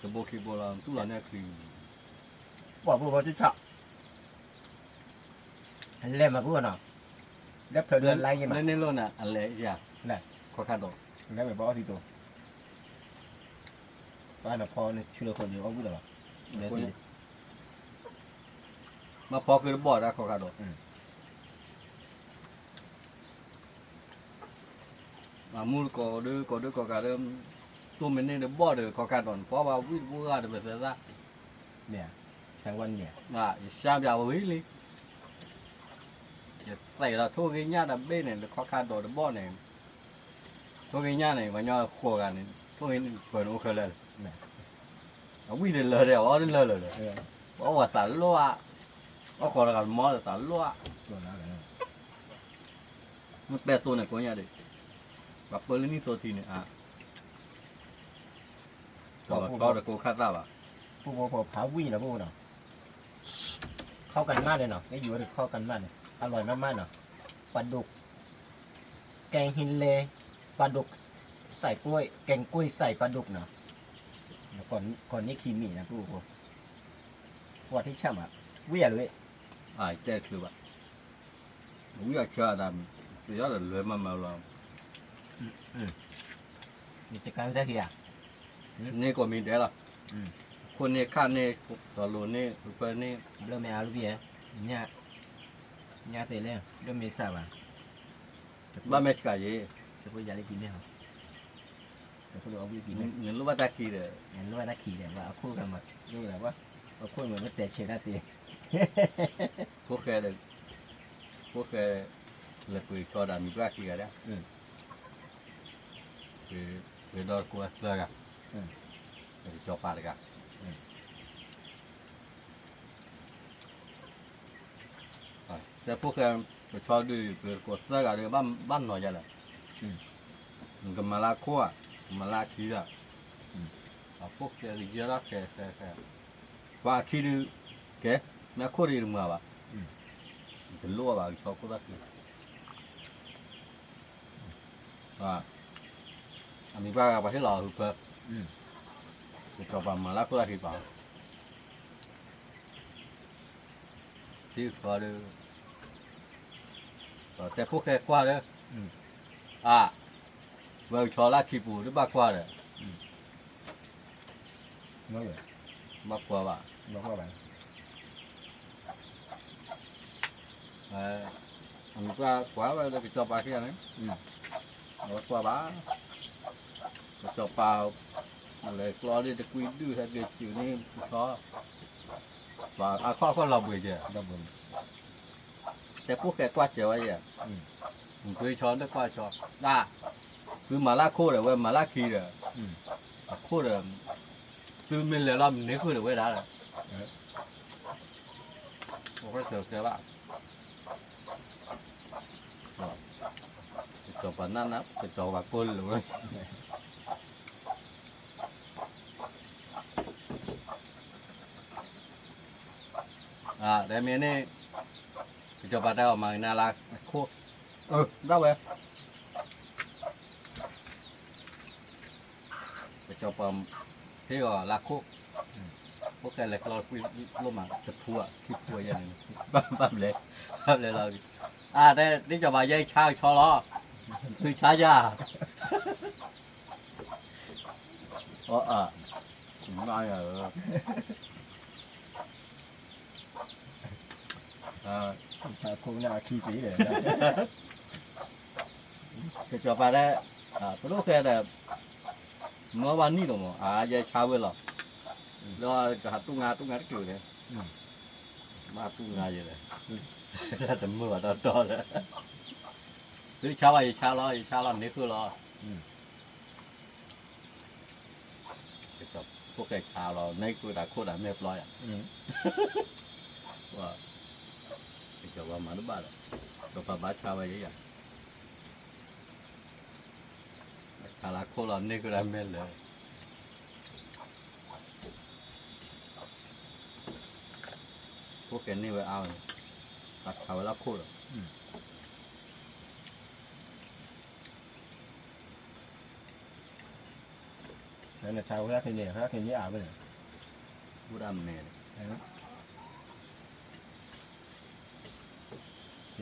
တဘိခံဘိလီၤ နသူၣ်လီၤန့ၢ်အချံ, ပှၤပူဖိတံၢ်ဆါ လဲၤမၤပူၤနီၤ, လၢဖျၢၣ်ဒိၣ်လါယံၤမး, လၢန့ၣ်လိၣ်နၤ အလဲၤယၤ, ခီခါဒီး, လၢမ့ၢ်ပှၤအီၣ်သံသိး, ပှၤနဖီနဆူလၢခိၣ်ဒုးအီၣ်ဝံၣ်လီၤလီၤ, မ့ၢ်ဖီဃုတဘီၣ်တၢ်ခီခါဒီး အမူတကိးဒုး ကိးဒုးကိးဂၤဒီး, တိၢ်မ့ၢ်န့ၢ်တဘီၣ်ဒီး ခီခါဒီး နဖီဘၣ်ဝံၣ်တဘိဂၤဒီး ပသဲသၣ်, မ့ၢ်, စၢ်ဝဲန့ၣ်, ယစၢ်ပၠးဝံၣ်လံ, ယသဲးလီၤထိၣ်ဂ့ၤညၣ်တဘ့ၣ်န့ၣ် လၢခီခါဒီးတဘီၣ်န့ၣ်, ထိၣ်ဂ့ၤညၣ်န့ၣ် ပှၤညီဃိးဂၤန့ၣ် ထိၣ်ဂ့ၤန့ၣ်ပၢၤန့ၣ်အိၣ်ခဲလၢာ်လီၤ, အဝံၣ်တလၢာ်ဒီး အီၣ်တလၢာ်လၢာ်ဒီး, ပှၤအီၣ်ဝဲသးလီၢ်ဧါ, အီၣ်ဃီတဂၤတမီၢ်သးလီၢ်ဧါ, မ့ၢ်ပဲသိန့ၣ်ကိးညါဒီး, ပှၤပၢလၢနံၣ်သိထံန့ၣ်ဧါ, တလီၤဆီတကိးခါသၣ်ဘၣ်, ပူဖိဖးဝံၣ်နီၤ ပူဖိနီၤ, เข้ากันมากเลยเนาะ ได้อยู่ว่าเข้ากันมากเลย อร่อยมากๆเนาะ ปลาดุก แกงฮังเล ปลาดุก ใส่กล้วย แกงกล้วยใส่ปลาดุกเนาะ ก่อน ก่อนนี้ขีหมี่นะ พูด พูดที่ช่ำอ่ะ เวียเลย တဲတချုးဘၣ်, ဝံအဆၢအသး, ပယီၤဒီးလွဲမးမးလီၤ, တကန်းတၢ်ခံဂၤ, န့ၢ်ကိးမံၤဒဲးလီၤ, ခိၣ်န့ၢ်ခၣ်န့ၢ်, တီၤလိၤန့ၢ် ပၢန့ၢ်, ဘျီမ့ၢ်အါလူပံၤဧဲ, ညါသ့လဲၣ် ဘျီမ့ၢ်စၢ်ဘၣ်, ဘၣ်မ့ၢ်စှၤယံၤ, တဖိယၤလၢကံၤမ့ၢ်ဟီ, တဖိလၢအဝံၣ်ကံၤမ့ၢ်, နလိၣ်ဘၣ်တၢ်ခံးဒီး, နလိၣ်ဘၣ်တၢ်ခံးဒီး ဘၣ်အခိၣ်ဂၤမၤလိၣ်ဒီးဘၣ်, အခိၣ်မၤမ့ၢ်တဲဆဲးတၢ်သ့, ဖိၣ်ဃဲဒီး, ဖိၣ်ဃဲ, လဲၤပှ့ၤဆီဒီးအမံၤပှၢ်ခံဂၤဒၣ်, ပှ့ၤဒီးတကိးသၢဂၤ, ကစီၤပၤတဂၤ, တဲဖိၣ်ဃဲ, ကဆီဒုး ပှ့ၤတကိးသၢဂၤဒီး ဘၣ်နီၤယၤလဲၣ်, ကမၤလၢခိၣ်ဧါ, ကမၤလၢအခံဒီး, အဖိၣ်ဃဲကယဲၢ်ထီၣ်ဃဲဃဲဃဲ, ပှၤအခံဒုး, ကဲ, မ့ၢ်အခိၣ်ဒီးယတမၤဘၣ်, တလိၣ်ဘၣ်ကဆီခိၣ်သၣ်ခံ အမံၤပှၢ်ဂၤပှၤဟ့ၣ်လီၤအဟုဖၢ, ကစီၤပၤမၤလၢခိၣ်လၢဟံၣ်ပာ်, ထံဃီဒီး, တဲဖိၣ်ဃဲကွၢ်ဒီး, အါ, ဝဲကဆီလၢခံပူၤဒ်ဘၣ်ကွၢ်ဒီး, ဘၣ်ကွၢ်ဘၣ်, အမံၤပှၢ်ကွၢ်ဝဲလၢကစီၤပၤခံဂၤန့ၣ်, အဝဲကွၢ်ဘၣ်, ကစီၤပၤ, လဲၤကျီဒ်တကွံဒုၣ်ဟဲက့ၤစူၤန့ၣ်ပထီ, အခီၣ်အခီၣ်လီၤဘှံးကဲ, တဲဖိၣ်ဃဲကွၢ်စဲးဝဲယဲ, ပှ့ၤဆီလၢကွၢ်ဆီ, သုမၤလၢခိၣ်ဒီးဝဲမၤလၢခံဒီး, အခိၣ်ဒီး, သုမ့ၢ်လဲၤလီၤမနုၤဃုာ်ဒီးဝဲဒၣ်ဒီး, အဝဲကဲဘၣ် ကစီၤပၤနၢ်နၢ် ကစီၤပၤကိၢ်လၢာ်ဝဲ, တမ့ၢ်န့ၣ်, ကစီၤပၤတဲအီၤမၤကနၣ်လၢခိၣ်, ဒၣ်ဝဲ ကစီၤပၤ, ဟ့ၣ်အီၤလၢခိၣ်, ဖိၣ်ဃဲလဲၤကျီကွံာ်လိၣ်မး တဖူဧါ ခံဖူဧါယဲန့ၣ်, ဘၣ်ဘျဲ, ဘၣ်ဘျဲလီၤ, အါ တဲ ဒ်ကစီၤပၤယဲဆါကဆီလီၤ, သုဆါယၤ, အ, မၤယၤ, ဆါခိၣ်န့ၣ်အခံသ့ဒီး ကစီၤပၤဒီး, ပဒိၣ်ဃဲဒီး, မၢဘၣ်နံၣ်လီၤမး အါ ယဲဆါဝဲလီၤ, ဒီးကဟးတူၢ်ငါတူၢ်ငါတက့ၢ်ဒီး, ဘၣ်တူၢ်ငါယဲဒီး, တမၢဘၣ်တီတီဒီး, သုဆါဘၣ်ယဆါလီၤ ယဆါလီၤန့ၢ်ဃုာ်လီၤ, ဖိၣ်ဃဲဆါလီၤ န့ၢ်ဃုာ်တၢ်ခိၣ်တၢ်မဲာ်ပျီယၤ, ကစီၤပၤမၤတဘၣ်ဒီး, ကစီၤပၤဘၣ်ဆါဝဲယဲယၤ, ဆါလၢခိၣ်လီၤန့ၢ်ဃုာ်တၢ်မဲာ်လၢာ်, ဖိၣ်ဃဲန့ၢ်ဝဲအါဝဲန့ၣ်, ပှၤဆါဝဲလၢခိၣ်ဒီး နဆါဝဲဒၣ်ခဲန့ၣ် ခဲန့ၣ်အါဝဲန့ၣ်, အိၣ်ဒၣ်မဲာ်န့ၣ်,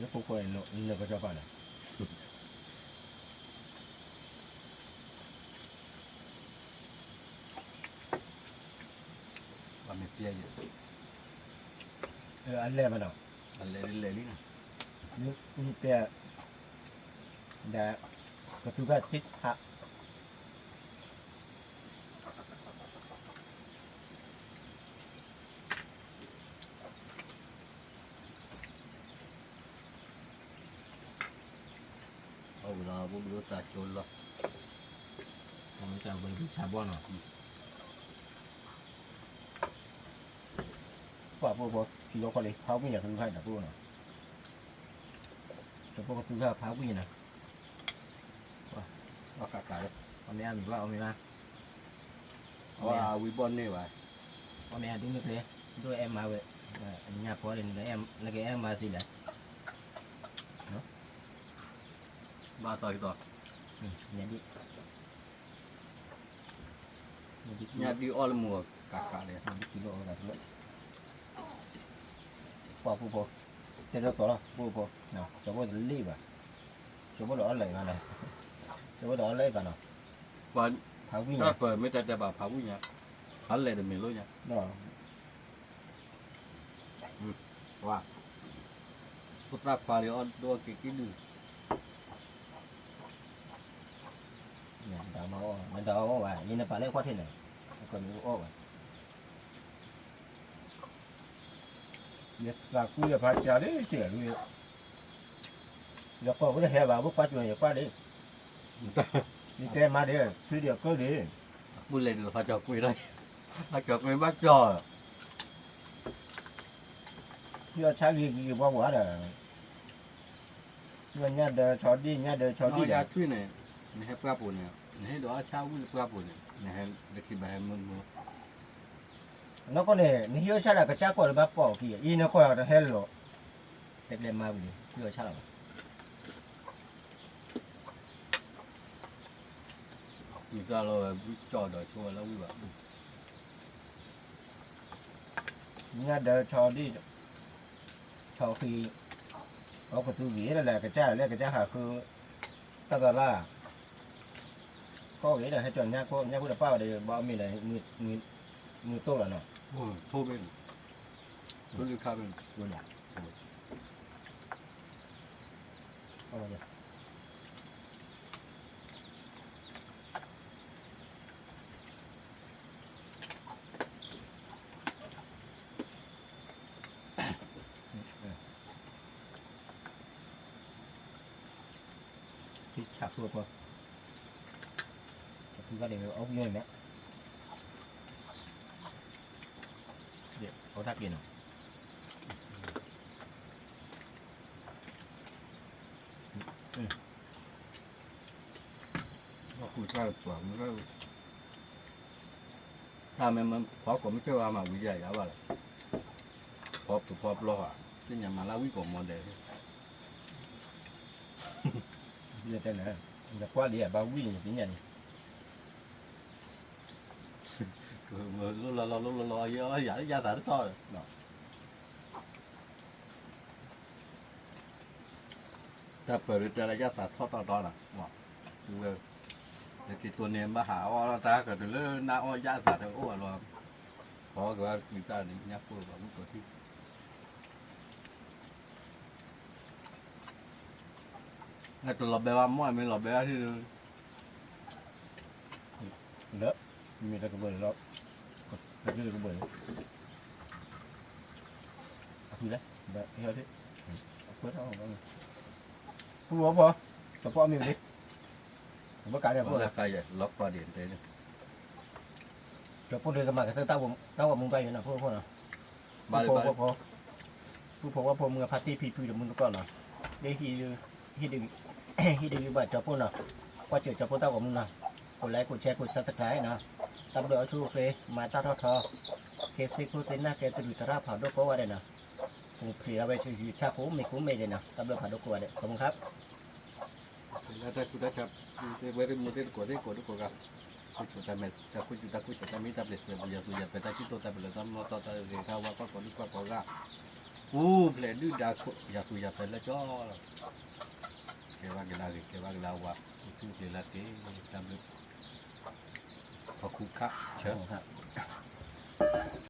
ယဖိခွါန့ၣ် နကစီၤပၤန့ၣ်, အလဲၢ်ဘၣ်နီၤ, အလဲၢ်ဒ်လဲၢ်လံနီၤ, တဲ, ဒီး, ကသူၣ်ဖၣ်ထံၣ်ဟး အဝဲလီၤ ပဘျီသးကၠိလီၤ, အမ့ၢ်တၢ်ဝဲဆါဘီနီၤ, ပှၤဖိဖိ ထံလီၤခီလံ ဖးဝံၣ်ညါကသူၣ်ဖၣ်တၢ်ဖိနီၤ, တဖိကသူၣ်ဖၣ်ဖးဝံၣ်ညါနီၤ, အီၣ်ကးကးလီၤ, အမ့ၢ်အမံၤဘၣ် အီၣ်မ့ၢ်ဘၣ်, အဝဲဝံၤဘီၣ်န့ၢ်ဘၣ်, အီၣ်မ့ၢ်အဒုမ့ၢ်ကျဲ, ဒိၣ်အဲၣ်မါဝဲ, ညါဖီလံ နကအဲၣ်မါစံးလဲၣ်, ဘၣ်သီကသီ, ညါဒ် ညါဒ်အီၣ်လၢမူကးကးန့ၣ်, ပှၤဖိဖိ, တဲလၢကီးလီၤ ဖိဖိ, ကၠီဖိတလ့ၣ်ဘၣ်, ကၠီဖိဒီးအီၣ်လၢအံၤဘၣ်နီၤ, ကၠီဖိဒီးအီၣ်လၢအံၤဘၣ်နီၤ, ဖးဝံၣ်ညါ, ပမ့ၢ်တဲတဲဘၣ်ဖးဝံၣ်ညါ, ဖးလဲၣ်တမ့ၢ်လိၣ်ညါ ဝါ, ဖိသၣ်ခွါလံအီၣ်ဒိၣ်က့ၤကံၣ်ဒုၣ်, မတၤအီၣ်ဘၣ် ယနပာ်လၢကွၢ်ထဲန့ၣ်, အကနုာ်အီၣ်ဘၣ်, ယသးကူယဖးကၢလံစဲးလံ, ယကိးဝဲတဟဲဘၣ် ဝဲကွၢ်ကၠိၤယကွၢ်ဒံး, ယတဲမၤဒံး ဖုဒံးအကၢဒံး, အပူၤလဲၤဒံးလီၤ ဖးကၠီၤကွ့ၤလီၤ, ဖးကၠီၤကွ့ၤဘၣ်ကၠီၤ, ယဆါဂ့ၤဂ့ၤပှၤဝဲဒီး, ယညၣ်ဒၢဆီဒံၣ် ညၣ်ဒၢဆီဒံၣ်ဒီး, နဟဲပှၢ်ပူၤန့ၣ် နဟဲဒိးအီၣ်ဆၣ်ဝံၤလၢပှၢ်ပူၤန့ၣ် နဟဲတခံဘၣ်ဟဲမုၢ်မုၢ် နီၢ်ကီၢ်န့ၣ် နဟံးအီၣ်ဆၣ်ဒီးကစၢ်ကီၢ်လၢဘၣ်ပိာ်အခံ အံၤနီၢ်ကီၢ်တဟဲလီၤ, တဲကျဲမၤဝံၤန့ၣ် ဟံးအီၣ်ဆၣ်လီၤဘၣ်, ကွံာ်တၢ်လီၤဝဲ ဘုကၠီၣ်ဒီးဆိဝဲလၢဝံၤဘၣ်, ညၣ်ဒၢဆီဒံၣ်, ဆီဃံ, အီကသူဂ့ၤလၢကစၢ်လၢကစၢ်ဟးဃု, တၢ်သးလၢ ကီၢ်ဂ့ၤဒီးဟဲကၠီၤညၣ်ခိၣ် ညၣ်ခိၣ်တပၣ်ဝဲဒီး ဘၣ်အီၣ်မ့ၤဒီး မုၢ်တိၢ်လီၤနီၤ, ထိၣ်ဘ့ၣ်န့ၣ်, ထိၣ်လၢခါဘ့ၣ်န့ၣ်, ဆၣ်ဖိပီ, အဖုဂၤဒံးအီၣ်ဝံၣ်န့ၣ်, အီၣ်တၢ်က့ၤနီၤ. ဘၣ်ဃုတၢ်ပှၤမ့ၢ်, တၢ်မ့ၢ်ဖီကိးမ့ၢ်စၢၤဝဲမၤဝံၤယၤယၤဘၣ်လီၤ, ဖီပဖီပျီဧါ, သ့ၣ်ညါမၤလၢဝံၣ်ကိးမီၤဒဲး, ယတဲန့ၣ်, ယကွၢ်လံဘၣ်ဝံၣ်န့ၣ်သ့ၣ်ညါန့ၣ်, လိၣ်လီၤလီၤလိၣ်လီၤလီၤ ယၤယၤသးတထီၣ်ဒီး တၢ်ပၢၢ်ဒုးတဲလၢယၣ်သးထီၣ်တီတီနီၤ, ဝဲ, ယက့ၤတိၢ်န့ၢ်ဘၣ်ဟးအီၣ်တၢ်ကတုၤလၢနၢ်အီၣ်ယၣ်သးတအိၣ်ဘၣ်လီၤ, ပှၤကဘၣ်ကွံာ်တၢ်န့ၣ်ညၣ်ခိၣ်ဘၣ်မုၢ်ကီၢ်ထံၣ် တလီၤဘဲဘၣ်မ့ၢ်မ့ၢ်လီၤဘဲဘၣ်ထံၣ်, လၢ, မ့ၢ်တကဘၢၣ်လီၤ, တကဘၢၣ်, အဖုလဲၣ်, အဖု, ဖုဝဲဖီ, တပီၢ်မ့ၢ်ဝံၤ, တဘၣ်ကးဒဲးဖီ, လီၤကီဒံးတဲ, ကၠီၤပိၢ်ဒုးကမၤကတၢၢ်တၢ်ဂီၤမူဘၣ်ယိၤနီၤ ဖိဖိနီၤ, ပုၢ်ဖိဝဲဖိ, ပုၢ်ဖိဝဲဖိမုၢ်ဖါတံၢ်ဖံဖုဒီးမုၢ်တကီၢ်နီၤ, ဟ့ၣ်ဒုးယုၢ်ဘၣ်ကၠီၤပိၢ်နီၤ, ကွၢ်စၢၤကၠီၤပိၢ်တၢ်ဂီၤမူနီၤ, ကိးlike ကိးshare ကိးsubscribeနီၤ, တၢ်ဘျုးအဆိအချ့ မၤတၢ်ထီၣ်ထီ, ကဲသ့ခိၣ်သ့နၢ်ကဲတရူးသရၣ်ဖးဒိၣ်ကိးဂၤဒဲးနီၤ, ပူၤဖျဲးထီၣ်ဝဲဆူယဆၣ်ကိးမ့ၢ်ကိးမ့ၢ်ဒဲးနီၤ, တၢ်ဘျုးဖးဒိၣ်ကိးဂၤဒဲး ခီမုၢ်ခါ လၢတၢ်ကူတၢ်ဆး, ဝဲသ့ၣ်မူသ့ၣ်တကိးသ့ၣ်ကိးဒိၣ်ကိးဂၤ, ခိၣ်ဆူၣ်တၢ်မဲာ်တၢ်ခိၣ်ဆူၣ်တၢ်ခိၣ်ဆူၣ်တၢ်မံတၢ်ဘျဲးသွဲး ပယီၤသူယၤပဲတၢ်ကံၣ်တိၢ်တၢ်ပလၢတၢ်မီၢ်တီၢ်တၢ်ဂ့ၤဂ့ၤဝါကွၢ်ကိးဒိၣ်ကွၢ်ကိးဂၤ, ပူၤဖျဲးဒုၣ်ဒါခိၣ်ယၤသူယၤပဲလၢကၠီလီၤ, ကဲဘၣ်က့ၤလၢအဂ့ၤ ကဲဘၣ်က့ၤလၢအဝါ, အိၣ်ဆူၣ်အိၣ်ချ့လၢတက့ၢ်, တၢ်ဘျုး, ခီခူခါဆၢ